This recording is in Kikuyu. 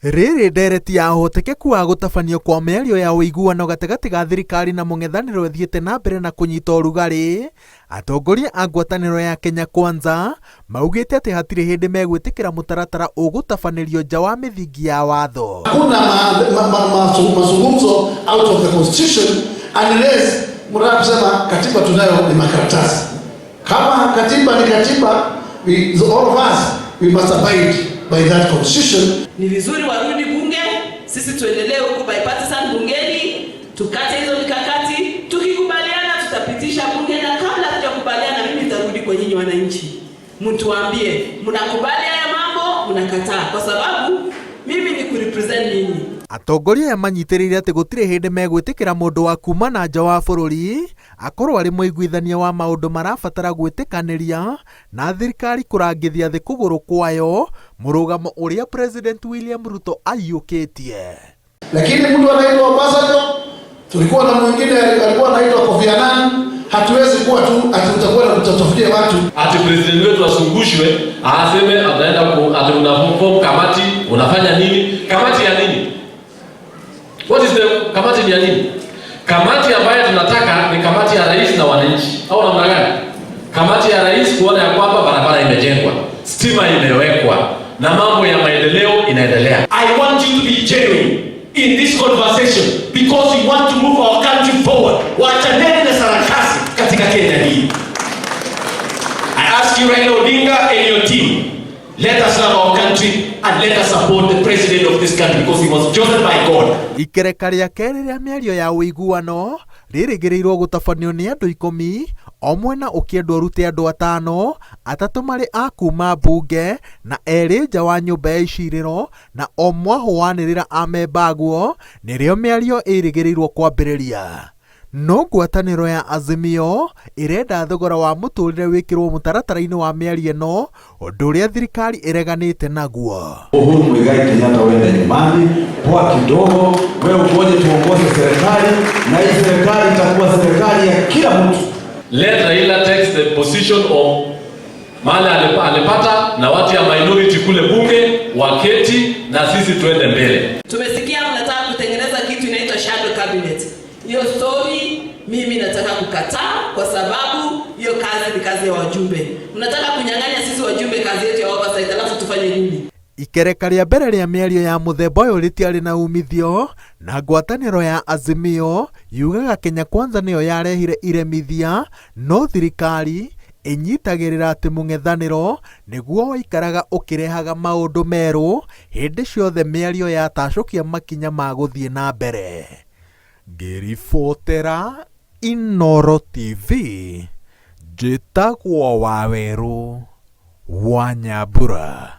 Rĩrĩ ndereti ya ũhotekeku wa gũtabanio kwa mĩario ya ũiguano gatagatĩ ga thirikari na mũng'ethanĩro ĩthiĩte na mbere na kũnyita ũrugarĩ, atongoria a ngwatanĩro ya Kenya Kwanza maugĩte atĩ hatirĩ hĩndĩ megwĩtĩkĩra mũtaratara ũgũtabanĩrio nja wa mĩthingi ya watho. Hakuna mazungumzo out of the constitution unless mnataka kusema katiba tunayo ni makaratasi. Kama katiba ni katiba, all of us we must abide by that constitution. Ni vizuri warudi bunge, sisi tuendelee huku bipartisan bungeni, tukate hizo mikakati. Tukikubaliana tutapitisha bunge, na kabla hatujakubaliana, mimi nitarudi kwa nyinyi wananchi, mtuambie mnakubali haya mambo, mnakataa, kwa sababu mimi ni kurepresent nyinyi. Atongoria aya manyitĩrĩire atĩ gũtirĩ hĩndĩ megwĩtĩkĩra mũndũ wa kuma na nja wa bũrũri akorwo arĩ mũiguithania wa maũndũ marabatara gwĩtĩkanĩria na thirikari kũrangithia thĩ kũgũrũ kwayo mũrũgamo ũrĩa President William Ruto aiyũkĩtie. Lakini mtu anaitwa Obasanjo, tulikuwa na mwingine alikuwa anaitwa Kofi Annan. Hatuwezi kuwa tu ati utakuwa na kutatafutia watu. Ati president wetu asungushwe aseme ataenda ku, ati una form kamati, unafanya nini? Kamati ya nini? What is the kamati ni ya nini? Kamati ambayo tunataka ni kamati ya rais na wananchi, au namna gani? Kamati ya rais kuona ya kwamba barabara imejengwa, stima imewekwa na mambo ya maendeleo inaendelea. I want you to be genuine in this conversation because we want to move our country forward. Wachaneni na sarakasi katika Kenya hii. I ask you, Raila Odinga and your team, let us love our country and let us support the president of this country because he was chosen by God. Ikereka rĩa kerĩ rĩa mĩario ya ũiguano rĩrĩgĩrĩirwo gũtabanio nĩ andũ 10, o mwena ũkĩendwo ũrute andũ atano, atatũ marĩ a kuma mbunge na erĩ nja wa nyũmba ya icirĩro, na o mwahũ wanĩrĩra amemba aguo nĩrĩo mĩario ĩrĩgĩrĩirwo kwambĩrĩria. No ngwatanĩro ya Azimio ĩrenda thogora wa mũtũrĩre wĩkĩrwo mũtaratara-inĩ wa mĩario ĩno, ũndũ ũrĩa thirikari ĩreganĩte naguo. Uhuru Muigai Kenyatta, uende nyumbani, poa kidogo, wewe ungoje tuongoze serikali, na hii serikali itakuwa serikali ya kila mtu. Let Raila takes the position of mahali alipata na watu ya minority kule bunge waketi na sisi tuende mbele. Tumesikia mnataka kutengeneza kitu inaitwa shadow cabinet. Hiyo story mimi nataka kukataa, kwa sababu hiyo kazi ni kazi ya wajumbe. Mnataka kunyang'anya sisi wajumbe kazi yetu ya oversight, alafu tufanye nini? Ikereka rĩa mbere rĩa mĩario ya mũthemba ũyũ rĩtiarĩ na umithio, na ngwatanĩro ya Azimio yugaga Kenya Kwanza nĩyo yarehire iremithia, no thirikari ĩnyitagĩrĩra atĩ mũng'ethanĩro nĩguo waikaraga ũkĩrehaga maũndũ merũ hĩndĩ ciothe mĩario yatacũkia makinya ma gũthiĩ na mbere. Ngĩribotera Inooro TV, njĩtagwo Wawerũ wa Nyambura.